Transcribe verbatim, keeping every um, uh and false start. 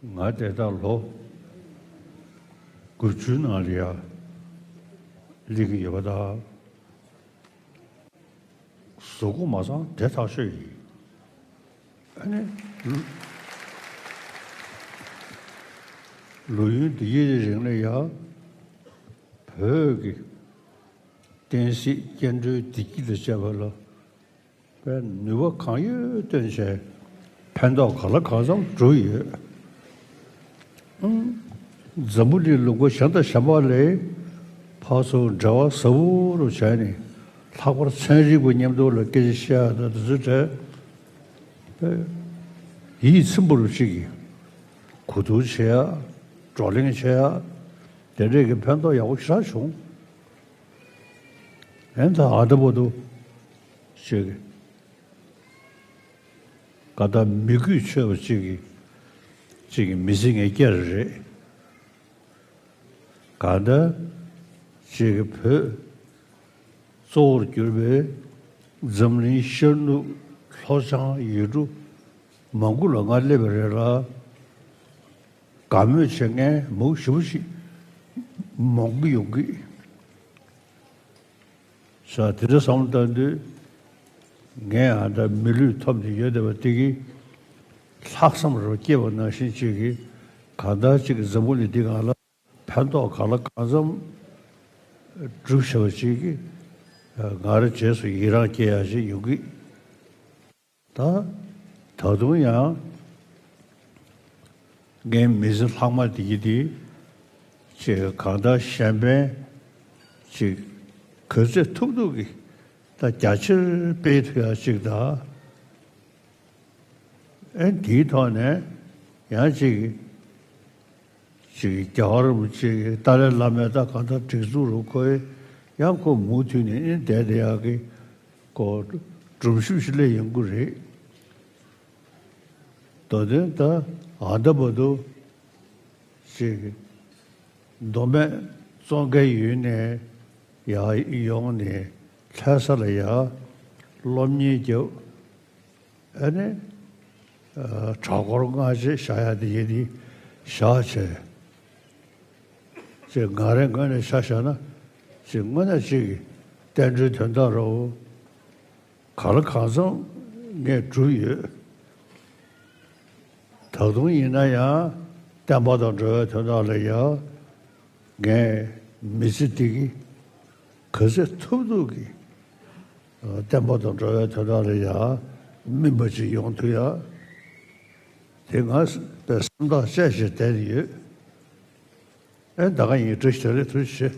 ང་དེ་ལྟར་ལོ་དགུ་བཅུའི་ནང་ལ་ཡ་སླེབས་ཀྱི་ཡོད་པ་དང་། གཟུགས་པོ་མ་ཚང་དེ་ཐག་ཆོད་ཡིན། ཨ་ནི། ལོ་ཡུན་འདི་ཡི་རིང་ལ་ཡ། བོད་ཀྱི་བསྟན་སྲིད་སྐྱེ་འགྲོའི་བདེ་སྐྱིད་དང་བཅས་པ་ལ། པའི་ནུས་པ་གང་ཡོད་བཏོན་བྱས་ཕན་ཐོགས་གང་ལ་གང་འཚམ་བསྒྲུབས་ཡོད། ཨང་། འཛམ་བུ་གླིང་ལུང་པ་གཞན་དང་གཞན་པ་ལས་ཕར་ཚུར་འབྲེལ་བ་ཟབ་པོ་རུ་བྱས་ནས་ལྷག་པར་ཚན་རིག་པ་མཉམ་དུ་ལ་སྐད་ཆ་བཤད་ཡ་དང་དེ་ཚོའི་གྲས་པའི་ཡིད་ཚིམ་པོ་རུ་ཅིག་གིས་གོ་བསྡུར་བྱེད་ཡ། བགྲོ་གླེང་བྱེད་ཡ། དེ་འདྲས་ཀྱི་ཕན་ཐོགས་ཡག་པོ་ཞེ་དྲག་བྱུང་། ཨེ་ད་ཨ་ད་བར་དུ་ཅིག་ག་ད་མི་གུས་ཆོད་པ་ཅིག་གིས་ཅིག་གིས་མི་ཚེ་ངས་བསྐྱལ་རེད། ག་ད་ཅིག་གིས་བོད་གཙོ་བོར་གྱུར་པའི་འཛམ་གླིང་ཤར་ནུབ་ལྷོ་བྱང་ཡུལ་གྲུ་མང་པོ་ལ་ང་སླེབས་པ་རེད་ལ། དགའ་མོས་བྱེད་མཁན་མང་པོ་ཞེ་པོ་ཞིག་མང་པོ་ཡོང་གི། ས་དེ་འདྲ་བསམ་བློ་བཏང་དུས། ངས་ཨ་ད་མི་ལུས་ཐོབ་ནས་ཡོད་བསྡད་པ་དེ་གིས་ལྷག་བསམ་རུ་སྐྱེས་པ་ནང་བཞིན་ཅིག་གིས་གང་ལྟར་ཅིག་གིས་འཛམ་བུ་གླིང་འདི་སྒང་ལ་ཕན་ཐོགས་གང་ལ་གང་འཚམ་སྒྲུབ་བྱ་བ་ཅིག་གིས་ང་རང་རྗེས་སུ་ཡི་རང་སྐྱེ་ཡ་ཞིག་ཡོང་གི། ད། ད་དུང་ཡང་། ངའི་མི་ཚེ་ལྷག་མ་འདི་གི་འདི། ཅིག་གང་ལྟར་གཞན་ཕན་ཅིག་ག་ཚོད་ཐུབ་ཐུབ་ཀྱིས་ད་རྒྱ་ཆེར་སྤེལ་ཐུབ་ཡ་ཅིག་དང་། ཨེ་འདིའི་ཐོག་ནས་ཡང་ཅིག་ཅིག་རྒྱལ་བ་རིན་པོ་ཆེ་གི་ཏཱ་ལའི་བླ་མའི་ད་གང་ལྟར་སྒྲིག་འཛུགས་རུ་ཁོས་ཡང་ཁོ་མུ་མཐུད་ནས་ཨེ་བསྡད་བསྡད་ཡག་གི་ཁོ་སྒྲུབ་ཞུགས་ཤིག་སླེབས་ཡོང་གི་རེད། མདོ་དོན་ད་ཨ་ད་བར་དུ་ཅིག་མདོ་སྨད་ཙོང་ཁའི་ཡུལ་ནས་ཡར་ཡོང་ནས་ལྷ་ས་ལ་ཡར་སློབ་གཉེར་རྒྱབ། ཨ་ནི། ཨ། གྲྭ་སྐོར་སྔ་རྗེས་བཞག་ཡ་དེ་ཡིན་དེ་བཞག་བྱས། ཅེས་ང་རའི་ངོས་ནས་ཆ་བཞག་ན། ཅེས་དངོས་གནས་ཅིག་གི་བསྟན་འགྲོའི་དོན་དག་རོ། གང་ལ་གང་འཚམ་ངས་བསྒྲུབས་ཡོད། ད་དུང་ཡིན་ན་ཡང་བསྟན་པ་དང་འགྲོ་བའི་དོན་དག་ལ་ཡང་། ངས་མི་ཚེ་འདི་གི་ག་ཚོད་ཐུབ་ཐུབ་ཀྱིས་བསྟན་པ་དང་འགྲོ་བའི་དོན་དག་ལ་ཡང་སྨིན་པ་ཅིག་ཡོང་ཐུབ་ཡ། དེ་ང་པའི་སེམས་ཐག་བཅད་བྱས་བསྡད་ཡོད། ཨེ་ད་ག་ཡིན། བཀྲ་ཤིས་བདེ་ལེགས། ཐུགས་རྗེ་ཆེ།